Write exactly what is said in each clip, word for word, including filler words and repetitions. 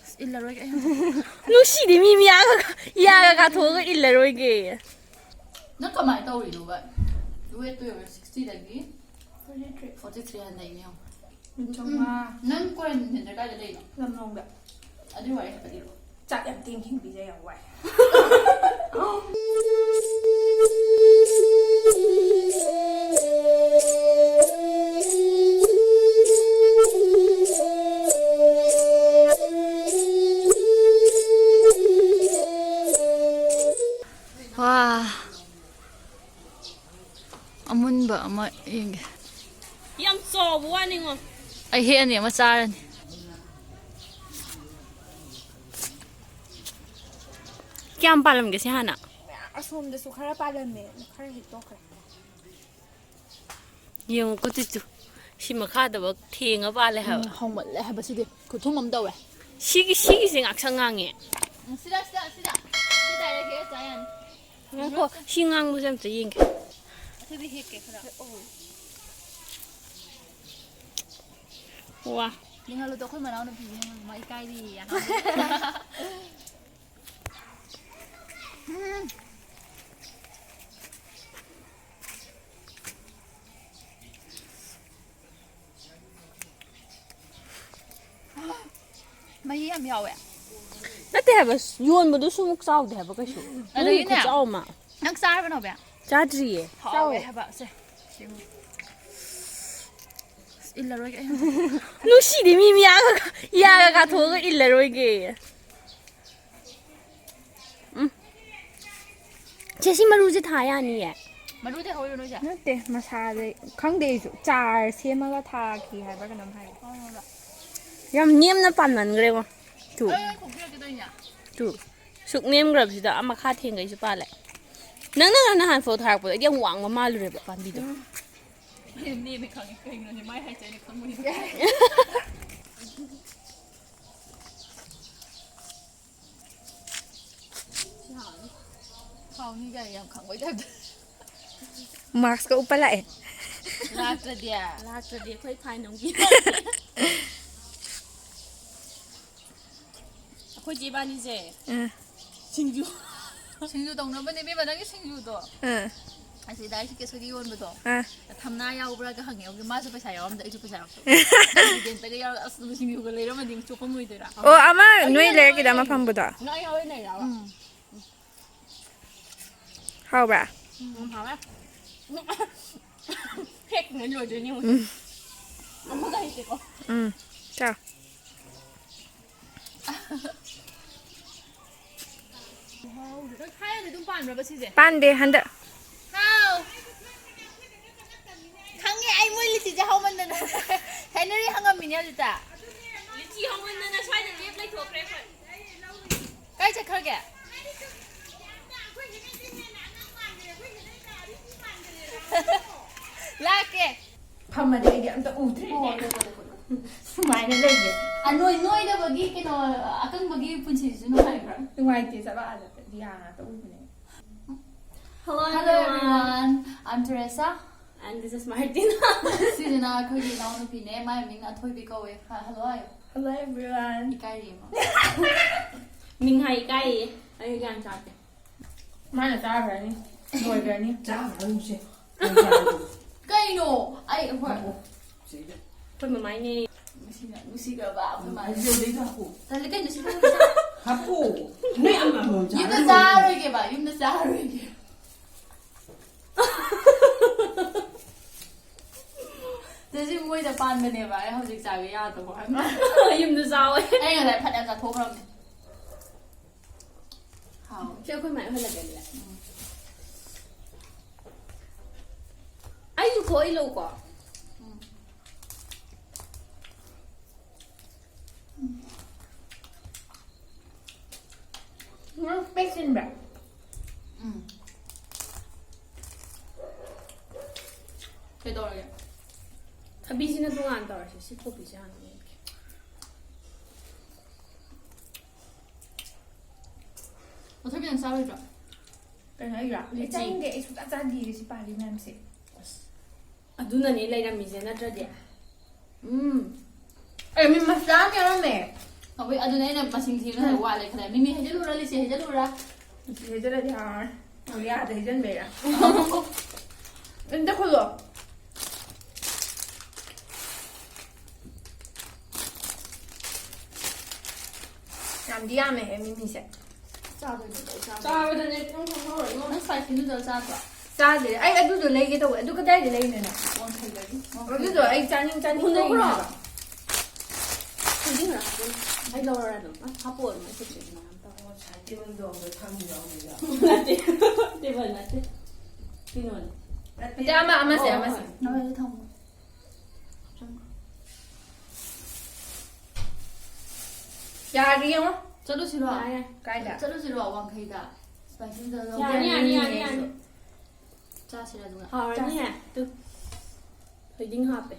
ꯑꯁ, ꯏꯜꯂꯔꯣꯏꯒꯦ ꯑꯩ ꯍꯟꯗꯛ꯫ ꯅꯨꯡꯁꯤꯗꯦ, ꯃꯤ ꯃꯤꯌꯥꯒ, ꯌꯥꯒ ꯀꯥꯊꯣꯛꯑꯒ ꯏꯜꯂꯔꯣꯏꯒꯦ꯫ ꯅꯪ ꯀꯃꯥꯏꯅ ꯇꯧꯔꯤꯅꯣꯕ? ꯋꯦꯠꯇꯨ ꯌꯦꯡꯉꯣ, ꯁꯤꯛꯁꯇꯤꯗꯒꯤ ꯐꯣꯔꯇꯤ ꯊ꯭ꯔꯤ ꯍꯟꯊꯩꯅꯦ ꯌꯦꯡꯉꯣ꯫ ꯆꯥꯝꯃꯉꯥ꯫ ꯎꯝ, ꯅꯪ quarantine center ꯀꯥꯏꯗ ꯂꯩꯅꯣ? ꯂꯝꯂꯣꯡꯗ꯫ ꯑꯗꯨꯏ ꯋꯥꯔꯤ ꯈꯛꯇ ꯂꯤꯔꯛꯑꯣ꯫ ꯆꯥꯛ ꯌꯥꯝ ꯊꯦꯡ ꯊꯦꯡ ꯄꯤꯖꯩ, ꯌꯥꯝ ꯋꯥꯏ꯫ ꯋꯥ꯫ ꯑꯃꯨꯟꯕ ꯑꯃ ꯌꯦꯡꯒꯦ꯫ ꯌꯥꯝ ꯆꯥꯎꯕ ꯋꯥꯅꯤꯉꯣ꯫ ꯑꯩ ꯍꯦꯛꯑꯅꯤ, ꯑꯃ ꯆꯥꯔꯅꯤ꯫ ꯀꯌꯥꯝ ꯄꯥꯜꯂꯝꯒꯦ ꯁꯤ ꯍꯥꯟꯅ? ꯃꯌꯥꯝ ꯑꯁꯣꯝꯗꯁꯨ ꯈꯔ ꯄꯥꯜꯂꯝꯃꯦ, ꯈꯔ ꯍꯦꯛꯇꯣꯛꯈ꯭ꯔꯦ꯫ ꯌꯦꯡꯉꯨꯀꯣ ꯆꯤꯆꯨ, ꯁꯤ ꯃꯈꯥꯗꯕꯛ ꯊꯦꯡꯉ ꯄꯥꯜꯂꯦ ꯍꯥꯏꯕ꯫ ꯎꯝ, ꯍꯥꯎꯃꯜꯂꯦ ꯍꯥꯏꯕ ꯁꯤꯗꯤ, ꯈꯨꯊꯨꯝ ꯑꯃ ꯇꯧꯋꯦ꯫ ꯁꯤꯒꯤ, ꯁꯤꯒꯤꯁꯦ ꯉꯥꯛꯁꯪ ꯉꯥꯡꯉꯦ꯫ ꯎꯝ, ꯁꯤꯗ, ꯁꯤꯗ, ꯁꯤꯗ꯫ ꯁꯤ direct ꯍꯦꯛꯑ ꯆꯥ ꯌꯥꯅꯤ꯫ ꯉꯥꯏꯈꯣ, ꯁꯤ ꯉꯥꯡꯕꯁꯦ ꯑꯝꯇ ꯌꯦꯡꯒꯦ꯫ ꯑꯁꯤꯗꯤ ꯍꯦꯛꯀꯦ ꯈꯔ꯫ ꯍꯦꯛꯑꯣ꯫ ꯋꯥ꯫ ꯌꯦꯡꯍꯜꯂꯨꯗꯣ, ꯑꯩꯈꯣꯏ ꯃꯅꯥꯎꯅꯨꯄꯤꯁꯦ ꯌꯦꯡꯍꯜꯂꯨ, ꯃꯥ ꯏꯀꯥꯏꯔꯤꯌꯦ ꯑꯍꯥꯟꯕꯗ꯫ ꯎꯝ꯫ ꯃꯍꯤ ꯌꯥꯝ ꯌꯥꯎꯋꯦ꯫ ꯅꯠꯇꯦ ꯍꯥꯏꯕ, ꯌꯣꯟꯕꯗꯨꯁꯨ ꯑꯃꯨꯛ ꯆꯥꯎꯗꯦ ꯍꯥꯏꯕ ꯀꯩꯁꯨ꯫ ꯅꯣꯏꯒꯤ ꯑꯗꯒꯤꯅꯦ, ꯈꯨꯆꯥꯎ ꯑꯃ꯫ ꯅꯪ ꯆꯥꯔꯕ, ꯅꯥꯎꯕꯤ? ꯆꯥꯗ꯭ꯔꯤꯌꯦ꯫ ꯍꯥꯎꯋꯦ ꯆꯥꯎꯋꯦ꯫ ꯍꯥꯏꯕ, ꯁꯦ꯫ ꯌꯦꯡꯉꯨ꯫ ꯑꯁ, ꯏꯜꯂꯔꯣꯏꯒꯦ ꯑꯩ ꯍꯟꯗꯛ꯫ ꯅꯨꯡꯁꯤꯗꯦ, ꯃꯤ ꯃꯌꯥꯒ, ꯌꯥꯒ ꯀꯥꯊꯣꯛꯑꯒ ꯏꯜꯂꯔꯣꯏꯒꯦ꯫ ꯎꯝ꯫ ꯆꯦ, ꯁꯤ ꯃꯔꯨꯁꯦ ꯊꯥ ꯌꯥꯅꯤꯌꯦ꯫ ꯃꯔꯨꯗꯤ ꯍꯧꯔꯤꯔꯣ ꯅꯣꯏꯁꯦ? ꯅꯠꯇꯦ, ꯃꯁꯥꯗꯩ ꯈꯪꯗꯦ ꯑꯩꯁꯨ꯫ ꯆꯥꯔ ꯁꯦꯝꯃꯒ ꯊꯥꯈꯤ ꯍꯥꯏꯕ꯭ꯔꯥ ꯀꯩꯅꯣꯝ ꯍꯥꯏ꯫ ꯍꯣꯏ, ꯍꯣꯏ, ꯍꯣꯏ꯫ ꯌꯥꯝ ꯅꯦꯝꯅ ꯄꯥꯟꯃꯟꯈ꯭ꯔꯦꯉꯣ꯫ ꯇꯨ꯫ ꯑꯩ ꯈꯣꯛꯄꯤꯔꯛꯀꯦ ꯇꯧꯔꯤꯅꯦ꯫ ꯇꯨ꯫ ꯁꯨꯛ ꯅꯦꯝꯈ꯭ꯔꯕꯁꯤꯗ ꯑꯥ ꯃꯈꯥ ꯊꯦꯡꯒꯩꯁꯨ ꯄꯥꯜꯂꯦ꯫ ꯅꯪꯅ ꯅꯍꯥꯟ ꯐꯣꯇꯣ ꯊꯥꯔꯛꯄꯗꯣ ꯑꯩꯗꯤ ꯌꯥꯝ ꯋꯥꯡꯕ ꯃꯥꯜꯂꯨꯔꯦꯕ ꯄꯥꯝꯕꯤꯗꯣ꯫ ꯎꯝ꯫ ꯑꯩꯅ ꯅꯦꯝꯃꯦ ꯈꯪꯉꯦ꯫ ꯀꯩꯒꯤꯅꯣꯗꯤ ꯃꯥꯏ height ꯁꯦ ꯑꯩꯅ ꯈꯪꯕꯅꯤꯅ꯫ ꯍꯥꯎꯅꯤ ꯀꯥꯏꯅ ꯌꯥꯝ ꯈꯪꯕꯩ type ꯇ꯫ Mask ꯀ ꯎꯞꯄ ꯂꯥꯛꯑꯦ꯫ ꯂꯥꯛꯇ꯭ꯔꯗꯤ? ꯂꯥꯛꯇ꯭ꯔꯗꯤ ꯑꯩꯈꯣꯏ fine ꯑꯃꯨꯛ ꯄꯤꯔꯅꯤ꯫ ꯏꯆꯦ ꯏꯕꯥꯅꯤꯁꯦ ꯑꯥ꯫ ꯁꯤꯡꯖꯨ ꯁꯤꯡꯖꯨ ꯇꯧꯅꯕꯅꯦ ꯏꯕꯦꯝꯃ, ꯅꯪꯒꯤ ꯁꯤꯡꯖꯨꯗꯣ꯫ ꯑꯥ꯫ ꯑꯁꯤꯗ ꯑꯩꯁꯤ ꯀꯦꯁꯣꯔꯤ ꯌꯣꯟꯕꯗꯣ꯫ ꯑꯥ꯫ ꯊꯝꯅꯥ ꯌꯥꯎꯕ꯭ꯔꯥꯒ ꯍꯪꯉꯦ꯫ ꯍꯧꯖꯤꯛ ꯃꯥꯁꯨ ꯄꯩꯁꯥ ꯌꯥꯎꯔꯝꯗ ꯑꯩꯁꯨ ꯄꯩꯁꯥ ꯌꯥꯎꯔꯝꯗ꯫ ꯏꯕꯦꯟꯇꯒ ꯌꯥꯎꯔꯒ ꯑꯁ ꯁꯤꯡꯖꯨꯒ ꯂꯩꯔꯝꯃꯗꯤ ꯑꯃꯨꯛ ꯆꯣꯞꯄꯝꯃꯣꯏꯗꯣꯏꯔꯥ? ꯑꯣ, ꯑꯃ ꯑꯩ ꯅꯣꯏ ꯂꯩꯔꯛꯀꯤꯗ ꯑꯃ ꯐꯝꯕꯗꯣ꯫ ꯉꯥ ꯌꯥꯎꯔꯦ ꯂꯩꯔꯕ? ꯎꯝ꯫ ꯍꯥꯎꯕ꯭ꯔꯥ? ꯎꯝ, ꯍꯥꯎꯋꯦ꯫ ꯍꯦꯛ ꯂꯣꯏꯗꯣꯏꯅꯤ ꯍꯧꯖꯤꯛ꯫ ꯎꯝ꯫ ꯑꯃꯒ ꯍꯩꯇꯦꯀꯣ꯫ ꯎꯝ꯫ ꯆꯥꯎ꯫ ꯊꯥꯏꯅꯗꯤ ꯑꯗꯨꯝ ꯄꯥꯟꯕ꯭ꯔꯕ ꯁꯤꯁꯦ? ꯄꯥꯟꯗꯦ ꯍꯟꯗꯛ꯫ ꯍꯥꯎ꯫ ꯈꯪꯉꯦ ꯑꯩ ꯃꯣꯏ ꯂꯤꯆꯤꯁꯦ ꯍꯧꯃꯟꯗꯅ꯫ ꯍꯦꯅꯔꯤ ꯍꯪꯉꯝꯃꯤꯅꯦ ꯍꯧꯖꯤꯛꯇ꯫ ꯂꯤꯆꯤ ꯍꯧꯃꯟꯗꯅ ꯁ꯭ꯋꯥꯏꯗ ꯂꯦꯞ ꯂꯩꯊꯣꯛꯈ꯭ꯔꯦ ꯑꯩꯈꯣꯏ꯫ ꯀꯥꯏ ꯆꯠꯈ꯭ꯔꯒꯦ? ꯂꯥꯛꯀꯦ꯫ ꯐꯝꯃꯗꯤ ꯑꯩꯗꯤ ꯑꯝꯇ ꯎꯗ꯭ꯔꯦ꯫ ꯁꯨꯃꯥꯏꯅ ꯂꯩꯌꯦ꯫ ꯑꯅꯣꯏ ꯅꯣꯏꯗꯕꯒꯤ ꯀꯩꯅꯣ ꯑꯀꯪꯕꯒꯤ ꯄꯨꯟꯁꯤꯁꯤꯁꯨ ꯅꯨꯡꯉꯥꯏꯕ꯭ꯔꯥ? ꯅꯨꯡꯉꯥꯏꯇꯦ, ꯆꯠꯂꯣ ꯑꯥꯗ꯫ ꯗꯤꯌꯥ ꯉꯥꯛꯇ ꯎꯕꯅꯦ꯫ Hello, Hello everyone. Everyone. I'm Teresa. And this is Martina. ꯁꯤꯁꯤꯅ ꯑꯩꯈꯣꯏꯒꯤ ꯏꯅꯥꯎꯅꯨꯄꯤꯅꯦ꯫ ꯃꯥꯏ ꯃꯤꯡ ꯑꯊꯣꯏꯕꯤ ꯀꯧꯋꯦ꯫ ꯍ-, hello ꯍꯥꯏꯌꯣ꯫ Hello, everyone. ꯏꯀꯥꯏꯔꯤ ꯑꯃ꯫ ꯃꯤꯡ ꯍꯥꯏ ꯏꯀꯥꯏꯌꯦ꯫ ꯑꯩ ꯒ꯭ꯌꯥꯟ ꯇꯥꯗꯦ꯫ ꯃꯥꯅ ꯆꯥꯈ꯭ꯔꯅꯤ꯫ ꯂꯣꯏꯈ꯭ꯔꯅꯤ꯫ ꯆꯥꯈ꯭ꯔꯅꯨꯁꯦ꯫ ꯀꯩꯅꯣ? ꯑꯩ, ꯍꯣꯏ꯫ ꯁꯤꯗ꯫ ꯑꯩꯈꯣꯏ ꯃꯃꯥꯏꯅꯦ꯫ ꯅꯨꯡꯁꯤꯅ-, ꯅꯨꯡꯁꯤꯈ꯭ꯔꯕ ꯑꯩꯈꯣꯏ ꯃꯥꯅꯦ꯫ ꯑꯗꯨꯗꯩꯗ ꯍꯥꯞꯄꯣ꯫ ꯇꯜꯂꯦ ꯀꯩꯅꯣ ꯁꯤ ꯍꯥꯞꯄꯣ꯫ ꯅꯣꯏ ꯑꯃꯃꯝ ꯌꯨꯝꯗ ꯆꯥꯔꯣꯏ꯫ ꯆꯥꯔꯣꯏꯒꯦꯕ, ꯌꯨꯝꯗ ꯆꯥꯔꯣꯏꯒꯦ꯫ ꯆꯦꯆꯦ ꯃꯣꯏꯗ ꯄꯥꯟꯕꯅꯦꯕ, ꯑꯩ ꯍꯧꯖꯤꯛ ꯆꯥꯒꯦ ꯌꯥꯗꯕ ꯋꯥꯅꯤ꯫ ꯌꯨꯝꯗ ꯆꯥꯎꯋꯦ꯫ ꯑꯩ ꯉꯁꯥꯏ ꯐꯅꯌꯥꯝ ꯆꯥꯊꯣꯛꯈ꯭ꯔꯕꯅꯦ꯫ ꯍꯥꯎ꯫ ꯁꯤ ꯑꯩꯈꯣꯏ ꯃꯥꯏ ꯑꯣꯏꯍꯜꯂꯒꯦ ꯑꯗꯨꯗꯤ꯫ ꯎꯝ꯫ ꯑꯩꯁꯨ ꯈꯣꯛꯏ ꯂꯧꯀꯣ꯫ ꯎꯝ꯫ ꯅꯪ ꯄꯦꯛꯁꯤꯟꯕ꯭ꯔꯥ? ꯎꯝ꯫ ꯀꯩꯗꯧꯔꯒꯦ? ꯊꯕꯤꯁꯤꯅ ꯇꯣꯉꯥꯟ ꯇꯧꯔꯁꯤ꯫ ꯁꯤ ꯀꯣꯕꯤꯁꯦ ꯍꯥꯟꯅ ꯃꯦꯠꯀꯦ꯫ ꯑꯊꯣꯏꯕꯤ ꯅꯪ ꯆꯥꯔꯣꯏꯗ꯭ꯔꯣ? ꯀꯩꯅꯣ ꯑꯩꯔꯣ? ꯑꯩ ꯂꯤꯆꯤ꯫ ꯆꯥꯅꯤꯡꯗꯦ꯫ ꯑꯩ ꯁꯨꯡꯆꯥ ꯆꯥꯗꯤꯌꯦ ꯁꯤ ꯄꯥꯜꯂꯤ ꯃꯌꯥꯝꯁꯦ꯫ ꯑꯁ꯫ ꯑꯗꯨꯅꯅꯦ ꯂꯩꯔꯝꯃꯤꯁꯦ ꯅꯠꯇ꯭ꯔꯗꯤ꯫ ꯎꯝ꯫ ꯑꯦ, ꯃꯤ ꯃꯆꯥ ꯑꯃ ꯌꯥꯎꯔꯝꯃꯦ꯫ ꯑꯩꯈꯣꯏ ꯑꯗꯨꯅ ꯑꯩꯅ ꯃꯁꯤꯡ ꯊꯤꯕꯗ ꯋꯥꯠꯂꯦ ꯈꯜꯂꯦ꯫ ꯃꯤꯃꯤ ꯍꯩꯖꯜꯂꯨꯔꯥ, ꯂꯤꯁꯤ ꯍꯩꯖꯜꯂꯨꯔꯥ? ꯂꯤꯁꯤ ꯍꯩꯖꯜꯂꯗꯤ ꯍꯥꯎꯔꯅꯤ꯫ ꯌꯥꯗ ꯍꯩꯖꯟꯕꯩꯔꯥ? ꯑꯝꯇ ꯈꯨꯜꯂꯣ꯫ ꯌꯥꯝꯗꯤ ꯌꯥꯝꯃꯦꯍꯦ ꯃꯤꯃꯤꯁꯦ꯫ ꯆꯥꯗꯣꯏꯅꯦ, ꯑꯩ ꯆꯥꯗꯣꯏꯅꯦ꯫ ꯆꯥꯕꯗꯅꯦ ꯄꯨꯡ ꯈꯪꯍꯧꯔꯣꯏ꯫ ꯅꯪ spicy noodle ꯆꯥꯗ꯭ꯔꯣ? ꯆꯥꯗꯦ꯫ ꯑꯩ ꯑꯗꯨꯗꯣ ꯂꯩꯒꯦ ꯇꯧꯕ꯫ ꯑꯗꯨ ꯀꯗꯥꯏꯗ ꯂꯩꯔꯤꯅꯣ ꯅꯪ? ꯋꯥꯡꯈꯩꯗꯒꯤ꯫ ꯑꯗꯨꯗꯣ ꯑꯩ ꯆꯥꯅꯤꯡ ꯆꯥꯅꯤꯡ ꯍꯨꯟꯗꯣꯛꯈ꯭ꯔꯣ꯫ ꯂꯩꯔꯤꯅꯦ ꯍꯥꯏꯕ꯫ ꯊꯣꯏꯗꯤꯡ ꯈꯔ ꯍꯥꯞꯄꯣꯅꯦ꯫ ꯑꯩ ꯂꯧꯔꯔꯣꯏ ꯑꯗꯨꯝ꯫ ꯑꯁ, ꯍꯥꯞꯄꯣ ꯑꯗꯨꯝ꯫ ꯑꯩ ꯈꯨꯠꯁꯦ ꯑꯗꯨꯃꯥꯏꯅ ꯇꯧꯔꯦ꯫ ꯉꯁꯥꯏ ꯇꯦꯕꯜꯗꯣ ꯑꯃꯨꯛ ꯊꯝꯃꯤꯔꯣ ꯑꯃꯨꯛ? ꯅꯠꯇꯦ꯫ ꯇꯦꯕꯜ ꯅꯠꯇꯦ꯫ ꯀꯩꯅꯣꯅꯦ꯫ ꯅꯠꯇꯦ꯫ ꯑꯃ, ꯑꯃꯁꯦ, ꯑꯣ, ꯑꯃꯁꯦ꯫ ꯍꯣꯏ꯫ ꯅꯣꯏꯗ ꯊꯝꯃꯣ꯫ ꯌꯥꯔꯗꯤ ꯌꯦꯡꯉꯣ꯫ ꯆꯠꯂꯨꯁꯤꯔꯣ? ꯌꯥꯔꯦ꯫ ꯀꯥꯏꯗ? ꯆꯠꯂꯨꯁꯤꯔꯣ ꯋꯥꯡꯈꯩꯗ? Spicy noodle ꯂꯧꯕ꯫ ꯌꯥꯅꯤ, ꯌꯥꯅꯤ, ꯌꯥꯅꯤ, ꯌꯥꯅꯤ꯫ ꯆꯥꯁꯤꯔ ꯑꯗꯨꯒ? ꯍꯥꯎꯔꯅꯤꯍꯦ꯫ ꯆꯥꯁꯤ꯫ ꯇꯨ꯫ ꯊꯣꯏꯗꯤꯡ ꯍꯥꯞꯄꯦ꯫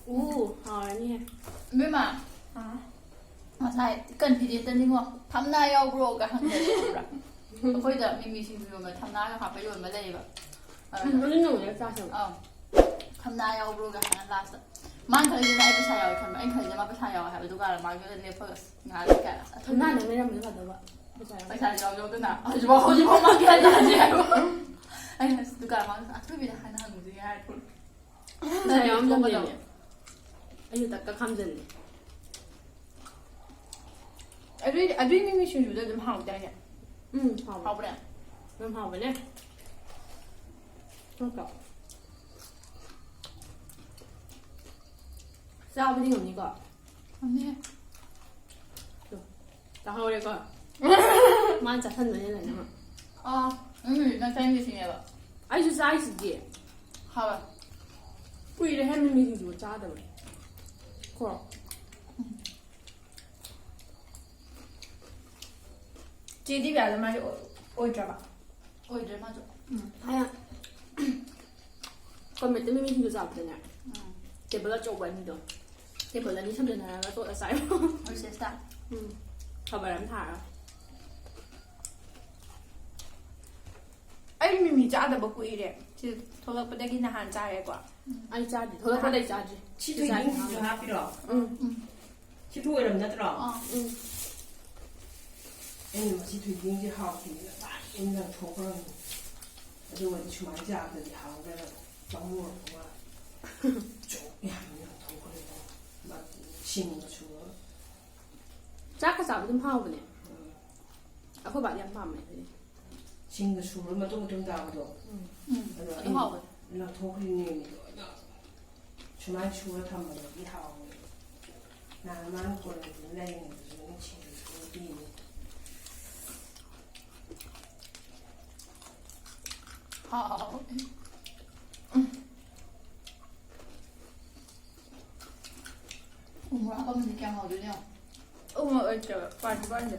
ꯎ, ꯍꯥꯎꯔꯅꯤꯍꯦ꯫ ꯏꯕꯦꯝꯃ, ꯑꯥ꯫ ꯉꯁꯥꯏ confident ꯇꯅꯤꯉꯣ, "ꯊꯝꯅꯥ ꯌꯥꯎꯕ꯭ꯔꯣꯒ?" ꯍꯪꯉꯦꯕ, ꯈꯪꯕ꯭ꯔꯥ? ꯑꯩꯈꯣꯏꯗ ꯃꯤꯃꯤ ꯁꯤꯡꯖꯨ ꯌꯣꯟꯕ, ꯊꯝꯅꯥꯒ ꯍꯥꯞꯄ ꯌꯣꯟꯕ ꯂꯩꯌꯦꯕ꯫ ꯎꯝ, ꯑꯗꯨ ꯅꯣꯡꯃꯗ ꯆꯥꯁꯦꯕ꯫ ꯑꯥ꯫ "ꯊꯝꯅꯥ ꯌꯥꯎꯕ꯭ꯔꯣꯒ?" ꯍꯪꯉ last ꯇ꯫ ꯃꯥꯅ ꯈꯜꯂꯤꯁꯤꯅ ꯑꯩ ꯄꯩꯁꯥ ꯌꯥꯎꯋꯦ ꯈꯟꯕ, ꯑꯩꯅ ꯈꯜꯂꯤꯁꯤꯅ ꯃꯥ ꯄꯩꯁꯥ ꯌꯥꯎꯋꯦ ꯍꯥꯏꯕ, ꯑꯗꯨꯒ ꯃꯥꯒꯤ ꯂꯦꯞꯄꯒ ꯉꯥꯏꯍꯥꯛ ꯂꯩ ꯀꯥꯏꯅ꯫ ꯑꯁ, ꯊꯝꯅꯥ ꯅꯪ ꯂꯩꯔꯝꯕꯗꯤ ꯐꯗꯧꯕ꯫ ꯄꯩꯁꯥ ꯌꯥꯎꯋꯦ꯫ ꯄꯩꯁꯥ ꯌꯥꯎꯗꯅ ꯍꯧꯖꯤꯛꯐꯥꯎ, ꯍꯧꯖꯤꯛꯐꯥꯎ ꯃꯥ ꯀꯌꯥ ꯌꯥꯗꯦ ꯍꯥꯏꯕ꯫ ꯑꯩꯅ ꯑꯁ, ꯗꯨꯀꯥꯟ ꯃꯥꯡꯗ ꯑꯊꯣꯏꯕꯤꯗ ꯍꯥꯟꯅ ꯍꯪꯉꯨꯁꯤ ꯍꯥꯏꯔ ꯊꯣꯛꯂꯛꯑꯦ꯫ ꯄꯩꯁꯥ ꯌꯥꯎꯔꯝꯗꯕꯅꯦꯃꯤ꯫ ꯑꯩꯁꯨ ꯇꯛꯀ ꯈꯥꯝꯖꯜꯂꯦ꯫ ꯑꯗꯨꯏ, ꯑꯗꯨꯏ ꯃꯤꯃꯤ ꯁꯤꯡꯖꯨꯗꯣ ꯑꯗꯨꯝ ꯍꯥꯎꯗꯥꯏꯅꯦ? ꯎꯝ, ꯍꯥꯎꯕꯅꯦ꯫ ꯍꯥꯎꯕ꯭ꯔꯥ? ꯌꯥꯝ ꯍꯥꯎꯕꯅꯦ꯫ ꯅꯠꯇ꯭ꯔꯣ? ꯆꯥꯕꯗꯤ ꯉꯝꯅꯤꯀꯣ? ꯉꯝꯅꯤꯍꯦ꯫ ꯇꯥꯍꯧꯔꯦꯀꯣ? ꯃꯥꯅ ꯆꯥꯁꯟꯕꯅꯦ ꯂꯣꯏꯅꯃꯛ꯫ ꯑꯥ, ꯎꯝ, ꯅꯪ ꯆꯥꯅꯤꯡꯗꯦ ꯁꯤꯅꯦꯕ꯫ ꯑꯩꯁꯨ ꯆꯥꯏꯁꯤꯗꯤ꯫ ꯍꯥꯎꯋꯦ꯫ ꯀꯨꯏꯔꯦꯍꯦ ꯃꯤꯃꯤ ꯁꯤꯡꯖꯨ ꯆꯥꯗꯕ꯫ ꯀꯣ? ꯎꯝ꯫ ꯆꯦ ꯗꯤꯕꯤꯌꯥꯗꯣ ꯃꯥꯗꯤ ꯑꯣꯏ-, ꯑꯣꯏꯗ꯭ꯔꯕ? ꯑꯣꯏꯗ꯭ꯔꯦ ꯃꯥꯁꯨ꯫ ꯎꯝ꯫ ꯊꯥꯏꯅ ꯀꯣꯟꯚꯦꯟꯠꯇ ꯃꯤꯃꯤ ꯁꯤꯡꯖꯨ ꯆꯥꯕꯗꯅꯦ, ꯎꯝ꯫ ꯇꯦꯕꯜ ꯑꯆꯧꯕ ꯑꯅꯤꯗꯣ, ꯇꯦꯕꯜ ꯑꯅꯤ ꯁꯝꯖꯟꯅꯔꯒ ꯇꯣꯠꯂ ꯆꯥꯏꯕ꯫ ꯔꯤꯁꯦꯁꯇ꯫ ꯎꯝ꯫ ꯈꯕꯔ ꯑꯃ ꯊꯥꯔꯒ꯫ ꯑꯩ ꯃꯤꯃꯤ ꯆꯥꯗꯕ ꯀꯨꯏꯔꯦ꯫ ꯁꯤ ꯊꯣꯛꯂꯛꯄꯗꯒꯤ ꯅꯍꯥꯟ ꯆꯥꯔꯦꯀꯣ꯫ ꯑꯩ ꯆꯥꯗ꯭ꯔꯤ꯫ ꯊꯣꯛꯂꯛꯄꯗꯩ ꯆꯥꯗ꯭ꯔꯤ꯫ ꯁꯤ ꯊꯣꯏꯗꯤꯡꯁꯤꯁꯨ ꯍꯥꯞꯄꯤꯔꯣ? ꯎꯝ꯫ ꯎꯝ꯫ ꯁꯤ ꯊꯣꯏꯔꯝ ꯅꯠꯇ꯭ꯔꯣ? ꯑꯥ꯫ ꯎꯝ꯫ ꯑꯩꯅ ꯃꯁꯤ ꯊꯣꯏꯗꯤꯡꯁꯦ ꯍꯥꯎꯇꯦꯅ ꯂꯥꯏꯅ ꯂꯪꯊꯣꯛꯈ꯭ꯔꯕꯅꯤ꯫ ꯑꯗꯨꯒꯗꯤ ꯁꯨꯃꯥꯏꯅ ꯆꯥꯕꯗꯗꯤ ꯍꯥꯎꯗꯅ ꯆꯥꯃꯣꯔꯛꯄꯒ ꯆꯣꯛ ꯌꯥꯝꯅ ꯂꯪꯊꯣꯛꯈ꯭ꯔꯦ꯫ ꯁꯤꯡꯒ ꯁꯨꯔꯒ꯫ ꯆꯥꯛꯀ ꯆꯥꯕ ꯑꯗꯨꯝ ꯍꯥꯎꯕꯅꯦ꯫ ꯎꯝ꯫ ꯑꯩꯈꯣꯏ ꯕꯥꯗꯤ ꯌꯥꯝ ꯄꯥꯝꯃꯦ ꯑꯗꯨꯗꯤ꯫ ꯁꯤꯡꯒ ꯁꯨꯔ ꯃꯇꯨꯝ ꯃꯇꯨꯝ ꯇꯥꯕꯗꯣ꯫ ꯎꯝ꯫ ꯎꯝ, ꯑꯗꯣ ꯑꯗꯨ ꯑꯩꯅ ꯍꯥꯎꯕꯅꯦ꯫ ꯂꯪꯊꯣꯛꯈ꯭ꯔꯤꯅꯦ ꯃꯤꯗꯣ꯫ ꯑꯗꯣ ꯁꯨꯃꯥꯏꯅ ꯁꯨꯔ ꯊꯝꯕꯗꯗꯤ ꯍꯥꯎꯋꯦ꯫ ꯅꯍꯥꯟ ꯃꯥꯅ ꯀꯣꯂꯦꯖꯇ ꯂꯩꯔꯤꯉꯩꯗꯁꯨ ꯑꯗꯨꯝ ꯁꯤꯡꯖꯨ ꯁꯨꯔ ꯄꯤꯌꯦ꯫ ꯍꯥꯎ꯫ ꯎ ꯃꯣꯔꯣꯛ ꯑꯀꯪꯕꯗꯤ ꯀꯌꯥꯝ ꯍꯥꯎꯗꯣꯏꯅꯣ ꯌꯦꯡꯉꯣ꯫ ꯎ ꯃꯣꯔꯣꯛ ꯂꯩꯇꯦꯕ, ꯄꯥꯟꯁꯨ ꯄꯥꯟꯗꯦ꯫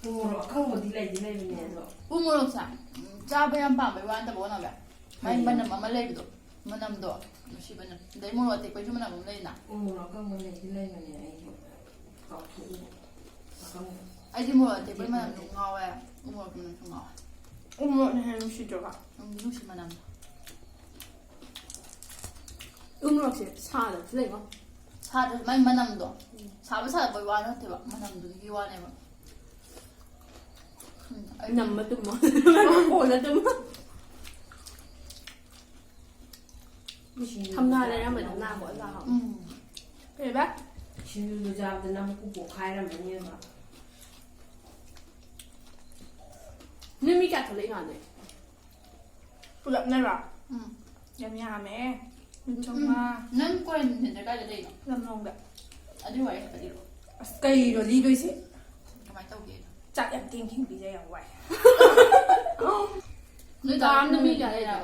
ꯎ ꯃꯣꯔꯣꯛ ꯑꯀꯪꯕꯗꯤ ꯂꯩꯗꯤ ꯂꯩꯕꯅꯦ ꯑꯗꯣ꯫ ꯎ ꯃꯣꯔꯣꯛꯁꯦ, ꯎꯝ, ꯆꯥꯕ ꯌꯥꯝ ꯄꯥꯝꯕꯩ ꯋꯥ ꯅꯠꯇꯕ, ꯑꯣꯟꯅꯕ꯫ ꯃꯥꯏ ꯐꯩꯌꯦ꯫ ꯃꯅꯝ ꯑꯃ ꯂꯩꯕꯗꯣ, ꯃꯅꯝꯗꯣ ꯅꯨꯡꯁꯤꯕꯅꯦ꯫ ꯑꯗꯩ ꯃꯣꯔꯣꯛ ꯑꯇꯦꯛꯄꯩꯁꯨ ꯃꯅꯝ ꯑꯃ ꯂꯩꯅ꯫ ꯎ ꯃꯣꯔꯣꯛ ꯑꯀꯪꯕ ꯂꯩꯗꯤ ꯂꯩꯕꯅꯦ, ꯑꯩꯒꯤ ꯀꯥꯎꯊꯣꯛꯏꯅꯦ꯫ ꯑꯀꯪꯕ꯫ ꯑꯩꯗꯤ ꯃꯣꯔꯣꯛ ꯑꯇꯦꯛꯄꯩ ꯃꯅꯝꯁꯨ ꯉꯥꯎꯋꯦ, ꯎ ꯃꯣꯔꯣꯛꯀꯤ ꯃꯅꯝꯁꯨ ꯉꯥꯎꯋꯦ꯫ ꯎ ꯃꯣꯔꯣꯛꯅ ꯍꯦꯟꯅ ꯅꯨꯡꯁꯤꯗ꯭ꯔꯣ? ꯎꯝ, ꯅꯨꯡꯁꯤ ꯃꯅꯝꯗꯣ꯫ ꯎ ꯃꯣꯔꯣꯛꯁꯦ ꯁꯥꯗꯕꯁꯨ ꯂꯩꯉꯣ꯫ ꯁꯥꯗ꯭ꯔꯁꯨ ꯃꯥꯏ ꯃꯅꯝꯗꯣ꯫ ꯎꯝ꯫ ꯁꯥꯕ ꯁꯥꯗꯕꯩ ꯋꯥ ꯅꯠꯇꯦꯕ, ꯃꯅꯝꯗꯨꯒꯤ ꯋꯥꯅꯦꯕ꯫ ꯎꯝ, ꯑꯩ ꯅꯝꯃ ꯇꯨꯝꯃꯣ꯫ ꯀꯣꯟꯅ ꯇꯨꯝꯃꯣ꯫ ꯁꯤꯡꯖꯨ ꯊꯝꯅꯥ ꯆꯥꯕꯗ ꯂꯩꯔꯝꯕꯗꯣ ꯅꯝ-, ꯅꯥꯀꯣ ꯑꯣꯖꯥ ꯍꯥꯎ꯫ ꯎꯝ꯫ ꯀꯩꯕ? ꯁꯤꯡꯖꯨꯗꯣ ꯆꯥꯕꯗ ꯅꯝ ꯀꯨ ꯄꯣꯛꯈꯥꯏꯔꯝꯃꯅꯦꯕ꯫ ꯅꯣꯏ ꯃꯤ ꯀꯌꯥ ꯊꯣꯛꯂꯛꯏꯅꯣ ꯑꯗꯩ? ꯄꯨꯂꯞꯅꯔꯣ? ꯎꯝ꯫ ꯌꯥꯝ ꯌꯥꯝꯃꯦ꯫ ꯃꯤ ꯎꯝ, ꯆꯥꯝꯃꯉꯥ꯫ ꯎꯝ꯫ ꯅꯪ quarantine center ꯀꯥꯏꯗ ꯂꯩꯅꯣ? ꯂꯝꯂꯣꯡꯗ꯫ ꯑꯗꯨꯏ ꯋꯥꯔꯤ ꯈꯛꯇ ꯂꯤꯔꯣ꯫ ꯑꯁ, ꯀꯩꯅꯣ ꯂꯤꯗꯣꯏꯁꯦ? ꯀꯃꯥꯏꯅ ꯇꯧꯒꯦ? ꯆꯥꯛ ꯌꯥꯝ ꯊꯦꯡ ꯊꯦꯡ ꯄꯤꯖꯩ, ꯌꯥꯝ ꯋꯥꯏ꯫ ꯅꯣꯏ ꯀꯥ ꯑꯝꯗ ꯃꯤ ꯀꯌꯥ ꯂꯩꯅꯣ?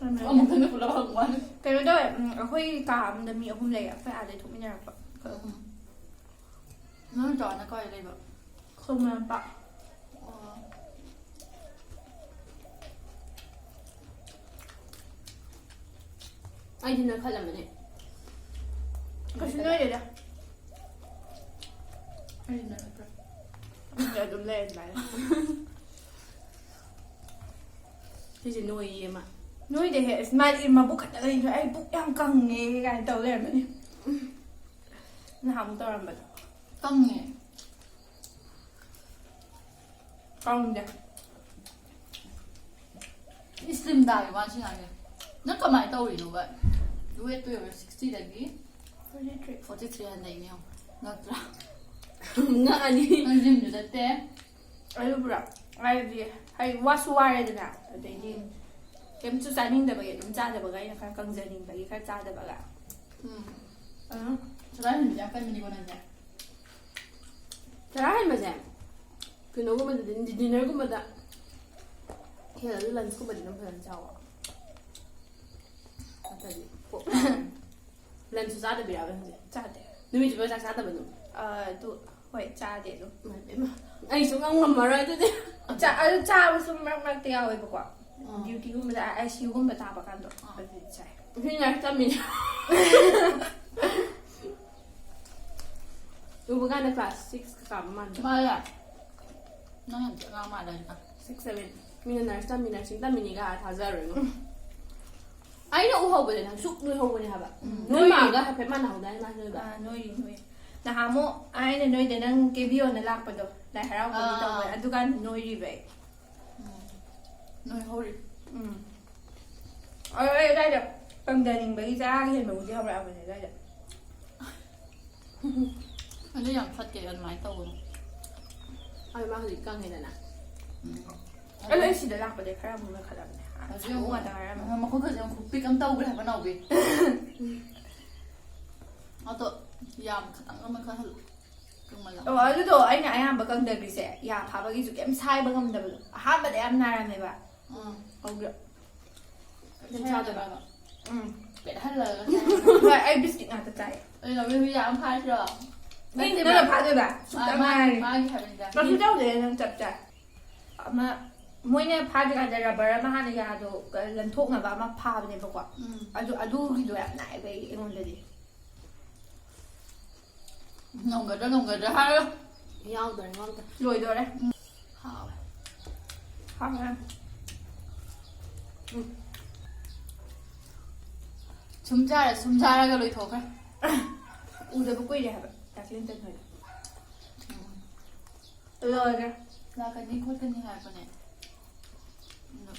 ꯂꯩꯔꯕ? ꯑꯃꯨꯛ ꯍꯟꯅ ꯄꯨꯂꯞ ꯍꯪꯕ ꯋꯥꯅꯤ꯫ ꯀꯩꯅꯣ ꯇꯧꯋꯦ, ꯎꯝ, ꯑꯩꯈꯣꯏ ꯀꯥ ꯑꯝꯗ ꯃꯤ ꯑꯍꯨꯝ ꯂꯩꯌꯦ, ꯑꯩꯈꯣꯏ ꯑꯥꯗꯩ ꯊꯣꯛꯃꯤꯟꯅꯔꯛꯄ꯫ ꯎꯝ꯫ ꯅꯣꯏ ꯆꯥꯎꯅ ꯀꯥꯏꯗ ꯂꯩꯕ? ꯑꯩꯈꯣꯏ ꯃꯅꯥꯛꯇ꯫ ꯑꯣ꯫ ꯑꯩꯗꯤ ꯅꯣꯏꯈꯠꯂꯝꯃꯅꯤ꯫ ꯀꯩꯁꯨ ꯅꯣꯏꯗꯦꯗ꯫ ꯑꯩꯗꯤ ꯅꯣꯏꯈꯠꯇ꯭ꯔꯦ꯫ ꯑꯗꯨꯝ ꯂꯩ ꯑꯗꯨꯃꯥꯏꯅ꯫ ꯁꯤꯁꯦ ꯅꯣꯏꯌꯦ ꯃꯥ꯫ ꯅꯣꯏꯗꯦꯍꯦ, ꯑꯁ, ꯃꯥꯗꯤ ꯃꯕꯨꯛ ꯈꯛꯇ ꯂꯩꯈ꯭ꯔꯦ, "ꯑꯩ ꯄꯨꯛ ꯌꯥꯝ ꯀꯪꯉꯦ" ꯀꯥꯏꯅ ꯇꯧ ꯂꯩꯔꯝꯃꯅꯤ꯫ ꯅꯍꯥꯟꯃꯨꯛ ꯇꯧꯔꯝꯕꯗꯣ꯫ ꯀꯪꯉꯦ꯫ ꯀꯪꯗꯦ꯫ ꯁ꯭ꯂꯤꯝ ꯇꯥꯔꯦ ꯃꯥꯁꯤ ꯉꯥꯡꯉꯦ꯫ ꯅꯪ ꯀꯃꯥꯏꯅ ꯇꯧꯔꯤꯅꯣꯕ? ꯋꯦꯠꯇꯣ ꯌꯧꯔꯦ ꯁꯤꯛꯁꯇꯤꯗꯒꯤ ꯐꯣꯔꯇꯤ ꯊ꯭ꯔꯤ꯫ ꯐꯣꯔꯇꯤ ꯊ꯭ꯔꯤ ꯍꯟꯊꯩꯅꯦ ꯌꯦꯡꯉꯣ꯫ ꯉꯛꯇ꯭ꯔꯥ? ꯉꯛꯑꯅꯤ꯫ ꯅꯪ ꯖꯤꯝꯁꯨ ꯆꯠꯇꯦ꯫ ꯑꯗꯨꯕꯨꯔꯣ? ꯍꯥꯏꯗꯤ, ꯍꯥꯏꯗꯤ ꯋꯥꯁꯨ ꯋꯥꯔꯦꯗꯅ, ꯑꯗꯩꯗꯤ ꯎꯝ꯫ ꯀꯩꯝꯁꯨ ꯆꯥꯅꯤꯡꯗꯕꯒꯤ ꯑꯗꯨꯝ ꯆꯥꯗꯕꯒ, ꯑꯩꯅ ꯈꯔ ꯀꯪꯖꯅꯤꯡꯕꯒꯤ ꯈꯔ ꯆꯥꯗꯕꯒ꯫ ꯎꯝ꯫ ꯑꯗꯨꯝ ꯆꯔꯥ ꯍꯦꯟꯕꯁꯦ ꯌꯥꯝ ꯀꯟꯕꯅꯤꯀꯣ ꯅꯪꯁꯦ꯫ ꯆꯔꯥ ꯍꯦꯟꯕꯁꯦ ꯀꯩꯅꯣꯒꯨꯝꯕꯗꯗꯤ, ꯗꯤꯟꯅꯔꯒꯨꯝꯕꯗ ꯍꯦꯜꯂꯁꯨ ꯂꯟꯁꯀꯨꯝꯕꯗꯤ ꯑꯗꯨꯝ ꯐꯖꯅ ꯆꯥꯎꯋꯣ꯫ ꯅꯠꯇ꯭ꯔꯗꯤ ꯄꯣꯛ ꯂꯟꯁꯁꯨ ꯆꯥꯗꯕꯤꯔꯕ ꯅꯪꯁꯦ? ꯆꯥꯗꯦ꯫ ꯅꯨꯃꯤꯠ ꯆꯨꯞꯄ ꯆꯥꯛ ꯆꯥꯗꯕ ꯑꯗꯨꯝ? ꯑ, ꯑꯗꯨ, ꯍꯣꯏ, ꯆꯥꯗꯦ ꯑꯗꯨꯝ꯫ ꯏꯃꯥ, ꯏꯃꯥ꯫ ꯑꯩ ꯁꯨꯡꯉꯝ ꯉꯝꯃꯔꯣꯏ ꯑꯗꯨꯗꯤ꯫ ꯆꯥ-, ꯑꯗꯨ ꯆꯥꯕꯁꯨ ꯃꯔꯛ ꯃꯔꯛꯇ ꯌꯥꯎꯋꯦꯕꯀꯣ꯫ ꯑꯥ꯫ ꯗ꯭ꯌꯨꯇꯤꯒꯨꯝꯕꯗ, ꯑꯥꯏ ꯁꯤ ꯌꯨꯒꯨꯝꯕ ꯇꯥꯕ ꯀꯥꯟꯗꯣ, ꯑꯥ꯫ ꯑꯗꯨꯗꯤ ꯆꯥꯏ꯫ ꯅꯨꯄꯤ ꯅꯔꯁ ꯇꯝꯃꯤꯅꯦ꯫ ꯎꯕ ꯀꯥꯟꯗ ꯀ꯭ꯂꯥꯁ ꯁꯤꯛꯁꯀ ꯀꯥꯕ ꯃꯥꯟꯕ꯫ ꯃꯥꯜꯂꯦ꯫ ꯅꯪ ꯌꯥꯝ ꯊꯤ ꯑꯉꯥꯡ ꯃꯥꯜꯂꯦ ꯍꯧꯖꯤꯛꯀꯥꯟ꯫ Six, seven. ꯃꯤꯅ ꯅꯔꯁ ꯇꯝꯃꯤ, ꯅꯔꯁꯤꯡ ꯇꯝꯃꯤꯅꯤꯒ ꯊꯥꯖꯔꯣꯏꯉꯣ꯫ ꯎꯝ꯫ ꯑꯩꯅ ꯎꯍꯧꯕꯗ ꯅꯪ ꯁꯨꯛ ꯅꯣꯏꯍꯧꯕꯅꯦ ꯍꯥꯏꯕ꯫ ꯎꯝ꯫ ꯅꯣꯏ ꯃꯥꯒ ꯍꯥꯏꯐꯦꯠ ꯃꯥꯟꯅꯍꯧꯗꯥꯏꯅꯦ ꯃꯥꯁꯦ ꯅꯣꯏꯕ? ꯑꯥ, ꯅꯣꯏꯔꯤ, ꯅꯣꯏꯔꯤ꯫ ꯅꯍꯥꯟꯃꯨꯛ ꯑꯩꯅ ꯅꯣꯏꯗ ꯅꯪ ꯀꯦꯕꯤꯌꯣꯅ ꯂꯥꯛꯄꯗꯣ, ꯂꯥꯏ ꯍꯔꯥꯎꯕꯒꯤ ꯑꯥ꯫ ꯇꯧꯕꯗ, ꯑꯗꯨꯀꯥꯟꯗ ꯅꯣꯏꯔꯤꯕ ꯑꯩ꯫ ꯎꯝ꯫ ꯅꯣꯏꯍꯧꯔꯤ꯫ ꯎꯝ꯫ ꯑꯗꯣ ꯑꯩ ꯑꯗꯥꯏꯗ ꯀꯪꯊꯅꯤꯡꯕꯒꯤ ꯆꯔꯥꯒ ꯍꯦꯟꯕꯕꯨꯗꯤ ꯍꯧꯔꯛꯑꯕꯅꯦ ꯑꯗꯥꯏꯗ꯫ ꯑꯗꯨ ꯌꯥꯝ ꯐꯠꯇꯦ, ꯑꯗꯨꯃꯥꯏꯅ ꯇꯧꯒꯅꯨ꯫ ꯑꯗꯨ ꯃꯥ ꯍꯧꯖꯤꯛ ꯀꯪꯉꯦꯗꯅ꯫ ꯎꯝ꯫ ꯑꯗꯣ ꯑꯩ ꯁꯤꯗ ꯂꯥꯛꯄꯗꯩ ꯈꯔ ꯑꯃꯨꯛ ꯅꯣꯏꯈꯠꯂꯕꯅꯦ꯫ ꯍꯧꯖꯤꯛ ꯑꯁꯥꯡꯕ ꯑꯃꯨꯛ ꯉꯥꯛꯇ ꯉꯥꯏꯔꯝꯃꯦ꯫ ꯃꯈꯨꯠꯀꯁꯦ ꯑꯃꯨꯛ ꯈꯨꯄꯤꯛ ꯑꯃ ꯇꯧꯈ꯭ꯔꯦ ꯍꯥꯏꯕ ꯅꯥꯎꯕꯤ꯫ ꯑꯗꯣ ꯌꯥꯝ ꯈꯇꯪ ꯑꯃ ꯈꯜꯍꯜꯂꯨ꯫ ꯀꯪꯃꯜꯂꯕ꯫ ꯑꯣ, ꯑꯗꯨꯗꯣ ꯑꯩꯅ ꯑꯌꯥꯝꯕ ꯀꯪꯗꯈ꯭ꯔꯤꯁꯦ ꯌꯥ ꯐꯥꯕꯒꯤꯁꯨ ꯀꯩꯝ ꯁꯥꯏꯕ ꯉꯝꯗꯕꯗꯣ꯫ ꯑꯍꯥꯟꯕꯗ ꯌꯥꯝ ꯅꯥꯔꯝꯃꯦꯕ꯫ ꯎꯝ꯫ ꯍꯧꯖꯤꯛ ꯀꯩꯝ ꯆꯥꯗꯕ꯫ ꯎꯝ꯫ ꯄꯦꯠꯍꯜꯂꯒ ꯆꯥꯏ꯫ ꯍꯣꯏ, ꯑꯩ ꯕꯤꯁꯀꯤꯠ ꯉꯥꯛꯇ ꯆꯥꯏ꯫ ꯑꯩ ꯂꯧꯔꯦ, ꯍꯨꯏ ꯌꯥꯝ ꯐꯥꯔꯁꯤꯔꯣ? ꯑꯦ, ꯅꯠꯇꯦꯕ꯫ ꯅꯪꯅ ꯐꯥꯗꯣꯏꯕ? ꯁꯨꯛꯇ ꯃꯥ-, ꯃꯥ-, ꯉꯥꯏꯔꯤ꯫ ꯃꯥꯒꯤ ꯍꯥꯏꯕꯅꯤꯗ꯫ ꯀꯩꯁꯨ ꯇꯧꯗꯦ, ꯅꯪ ꯆꯞ ꯆꯥꯏ꯫ ꯑꯃ, ꯃꯣꯏꯅ ꯐꯥꯗ꯭ꯔꯤꯀꯥꯟꯗ ꯔꯕꯔ ꯑꯃ ꯍꯥꯟꯅ ꯌꯥꯗꯣ ꯂꯟꯊꯣꯛꯅꯕ ꯑꯃ ꯐꯥꯕꯅꯦꯕꯀꯣ꯫ ꯎꯝ꯫ ꯑꯗꯨ, ꯑꯗꯨꯒꯤꯗꯣ ꯌꯥꯝ ꯅꯥꯏꯕ ꯑꯩ, ꯑꯩꯉꯣꯟꯗꯗꯤ꯫ ꯉꯝꯒꯗ꯭ꯔꯥ, ꯉꯝꯒꯗ꯭ꯔꯥ ꯍꯥꯏꯔꯣ꯫ ꯌꯥꯎꯗꯣꯔꯦ, ꯌꯥꯎꯗꯣꯔꯦ꯫ ꯂꯣꯏꯗꯣꯔꯦ꯫ ꯎꯝ꯫ ꯍꯥꯎꯋꯦ꯫ ꯍꯥꯎꯋꯦ꯫ ꯁꯨꯝ ꯆꯥꯔ ꯁꯨꯝ ꯆꯥꯔꯒ ꯂꯣꯏꯊꯣꯛꯈ꯭ꯔꯦ꯫ ꯎꯗꯕ ꯀꯨꯏꯔꯦ ꯍꯥꯏꯕ ꯗꯥ ꯀ꯭ꯂꯤꯟꯇꯟ ꯍꯣꯏꯗꯣ꯫ ꯂꯣꯏꯈ꯭ꯔꯦ꯫ ꯂꯥꯛꯀꯅꯤ ꯈꯣꯠꯀꯅꯤ ꯍꯥꯏꯔꯛꯄꯅꯦ꯫ ꯑꯗꯣ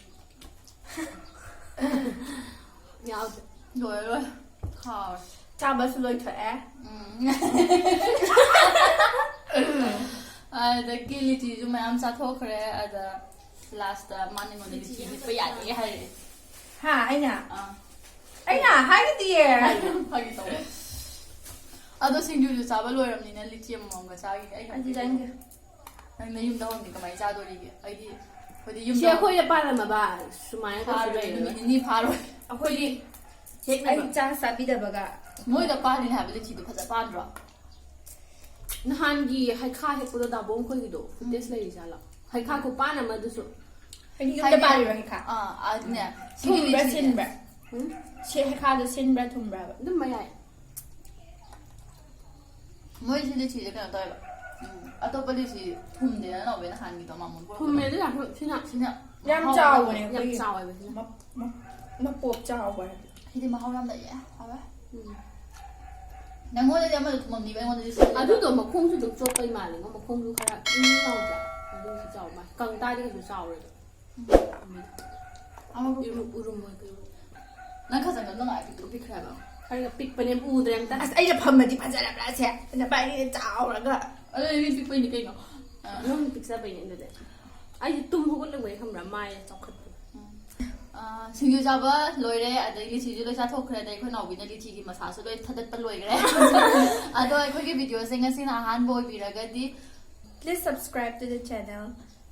ꯌꯥꯎꯗꯦ꯫ ꯂꯣꯏꯔꯦ ꯂꯣꯏꯔꯦ꯫ ꯍꯥꯎꯔꯦ꯫ ꯆꯥꯕꯁꯨ ꯂꯣꯏꯊꯣꯛꯑꯦ꯫ ꯎꯝ꯫ ꯑꯗꯒꯤ ꯂꯤꯆꯤꯁꯨ ꯃꯌꯥꯝ ꯆꯥꯊꯣꯛꯈ꯭ꯔꯦ꯫ ꯑꯗ ꯂꯥꯁꯇ ꯃꯥꯅ ꯑꯩꯉꯣꯟꯗ ꯂꯤꯆꯤ ꯍꯦꯛꯄ ꯌꯥꯗꯦ ꯍꯥꯏꯔꯛꯑꯦ꯫ ꯍꯥ, ꯑꯩꯅ? ꯑꯥ꯫ ꯑꯩꯅ ꯍꯥꯏꯒꯗꯤꯌꯦ꯫ ꯐꯥꯒꯤ ꯇꯧꯕ꯫ ꯑꯗꯣ ꯁꯤꯡꯖꯨꯁꯨ ꯆꯥꯕ ꯂꯣꯏꯔꯕꯅꯤꯅ ꯂꯤꯆꯤ ꯑꯃꯃꯝꯒ ꯆꯥꯈꯤꯒꯦ꯫ ꯑꯩ ꯑꯩꯗꯤ ꯆꯥꯅꯤꯡꯗꯦ꯫ ꯅꯪ ꯅꯌꯨꯝꯗ ꯍꯧꯔꯗꯤ ꯀꯃꯥꯏꯅ ꯆꯥꯗꯣꯔꯤꯒꯦ? ꯑꯩꯗꯤ ꯑꯩꯈꯣꯏꯗꯤ ꯁꯤ ꯌꯨꯝꯗ ꯑꯩꯈꯣꯏꯗ ꯄꯥꯜꯂꯝꯃꯕ ꯁꯨꯃꯥꯏꯅ ꯀꯩꯁꯨ ꯐꯥꯔꯣꯏ, ꯂꯩꯔꯔꯣꯏ꯫ ꯅꯨꯃꯤꯠ ꯅꯤꯅꯤ ꯐꯥꯔꯣꯏ꯫ ꯑꯩꯈꯣꯏꯗꯤ ꯑꯩ ꯆꯥꯛ ꯆꯥꯕꯤꯗꯕꯒ꯫ ꯃꯣꯏꯗ ꯄꯥꯜꯂꯤꯅꯦ ꯍꯥꯏꯕ ꯂꯤꯆꯤꯗꯣ ꯐꯖ ꯄꯥꯟꯗ꯭ꯔꯣ? ꯅꯍꯥꯟꯒꯤ ꯍꯩꯈꯥ ꯍꯦꯛꯄꯗꯣ ꯗꯥꯕꯣꯡ ꯈꯣꯏꯒꯤꯗꯣ ꯐꯨꯇꯦꯖ ꯂꯩꯔꯤꯖꯥꯠꯂꯣ? ꯍꯩꯈꯥ ꯈꯨꯄꯥꯟ ꯑꯃꯗꯨꯁꯨ꯫ ꯍꯥꯏꯗꯤ ꯌꯨꯝꯗ ꯍꯥꯏꯗꯤ ꯄꯥꯜꯂꯤꯕ ꯍꯩꯈꯥ? ꯑꯥ, ꯑꯗꯨꯅꯦ꯫ ꯁꯤꯒꯤ ꯊꯨꯝꯕ꯭ꯔꯥ ꯂꯤꯆꯤꯁꯦ꯫ ꯁꯤꯟꯕ꯭ꯔꯥ? ꯎꯝ? ꯁꯤ ꯍꯩꯈꯥꯗꯣ ꯁꯤꯟꯕ꯭ꯔꯥ ꯊꯨꯝꯕ꯭ꯔꯥꯕ? ꯑꯗꯨꯝ ꯃꯌꯥꯏ꯫ ꯃꯣꯏꯁꯤ ꯂꯤꯆꯤꯁꯦ ꯀꯩꯅꯣ ꯇꯧꯋꯦꯕ꯫ ꯎꯝ, ꯑꯇꯣꯞꯄ ꯂꯤꯆꯤ ꯊꯨꯝꯗꯦꯅ ꯅꯧꯕ ꯅꯍꯥꯟꯒꯤꯗꯣ ꯃꯥꯃꯣꯟ ꯄꯨꯔꯛꯄꯗꯣ꯫ ꯊꯨꯝꯃꯦ ꯑꯗꯨ ꯌꯥꯝ ꯁꯤꯅ ꯁꯤꯅ ꯌꯥꯝ ꯃꯍꯥꯎ ꯆꯥꯎꯕꯅꯦ ꯌꯥꯝ ꯑꯩꯈꯣꯏꯒꯤ꯫ ꯆꯥꯎꯋꯦꯕ ꯁꯤꯅ꯫ ꯃ-, ꯃ-, ꯃꯄꯣꯞ ꯆꯥꯎꯕ ꯍꯥꯏꯕ꯫ ꯁꯤꯗꯤ ꯃꯍꯥꯎ ꯌꯥꯝ ꯂꯩꯌꯦ꯫ ꯍꯥꯎꯋꯦ꯫ ꯎꯝ꯫ ꯅꯪꯉꯣꯟꯗꯗꯤ ꯑꯃꯗꯣ ꯊꯨꯝꯃꯝꯅꯤꯕ, ꯑꯩꯉꯣꯟꯗꯗꯤ ꯁꯤꯜꯂꯦꯕ꯫ ꯑꯗꯨꯗꯣ ꯃꯈꯣꯡꯁꯨ ꯑꯗꯨꯝ ꯆꯣꯠꯄꯩ ꯃꯥꯜꯂꯦꯉꯣ꯫ ꯃꯈꯣꯡꯁꯨ ꯈꯔ ꯎꯝ ꯂꯥꯎꯗ꯭ꯔꯥ? ꯑꯗꯨꯁꯨ ꯆꯥꯎ ꯃꯥꯜꯂꯦ꯫ ꯀꯪ ꯇꯥꯔꯗꯤ ꯀꯩꯁꯨ ꯆꯥꯎꯔꯣꯏꯕ꯫ ꯑꯃ ꯎꯔꯨꯝ, ꯎꯔꯨꯝ ꯑꯣꯏ ꯀꯩ ꯑꯣꯏ꯫ ꯅꯪ ꯈꯖꯪꯗꯣ ꯅꯨꯡꯉꯥꯏ ꯄꯤꯛꯇ꯭ꯔꯨ ꯄꯤꯛꯈ꯭ꯔꯦꯕ꯫ ꯈꯔꯒ ꯄꯤꯛꯄꯅꯦ ꯎꯗ꯭ꯔꯦ ꯑꯝꯇ꯫ ꯑꯁ, ꯑꯩꯅ ꯐꯝꯃꯗꯤ ꯐꯖꯔꯕ꯭ꯔꯥ ꯁꯦ? ꯑꯩꯅ ꯄꯥꯏꯔꯤꯁꯦ ꯆꯥꯎꯔꯒ꯫ ꯑꯗꯨꯗꯤ ꯃꯤ ꯄꯤꯛꯄꯩꯅꯤ ꯀꯩꯅꯣ꯫ ꯑ꯫ ꯅꯪ ꯄꯤꯛꯆꯕꯩꯅꯦ ꯑꯗꯨꯗꯤ꯫ ꯑꯩꯗꯤ ꯇꯨꯝ ꯍꯧꯒꯠꯂꯛꯄꯩ ꯈꯪꯕ꯭ꯔꯥ? ꯃꯥꯏ ꯆꯥꯎꯈꯠꯄꯗꯣ꯫ ꯎꯝ꯫ ꯑ, ꯁꯤꯡꯖꯨ ꯆꯥꯕ ꯂꯣꯏꯔꯦ, ꯑꯗꯩ ꯂꯤꯆꯤꯁꯨ ꯂꯣꯏ ꯆꯥꯊꯣꯛꯈ꯭ꯔꯦ, ꯑꯗꯩ ꯑꯩꯈꯣꯏ ꯅꯥꯎꯕꯤꯅ ꯂꯤꯆꯤꯒꯤ ꯃꯁꯥꯁꯨ ꯂꯣꯏ ꯊꯥꯗꯠꯄ ꯂꯣꯏꯈ꯭ꯔꯦ꯫ ꯑꯗꯣ ꯑꯩꯈꯣꯏꯒꯤ videoꯁꯦ ꯉꯁꯤꯅ ꯑꯍꯥꯟꯕ ꯑꯣꯏꯕꯤꯔꯒꯗꯤ, please subscribe to the channel.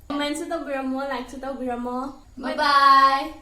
Commentꯁꯨ ꯇꯧꯕꯤꯔꯝꯃꯣ, likeꯁꯨ ꯇꯧꯕꯤꯔꯝꯃꯣ꯫ Bye bye.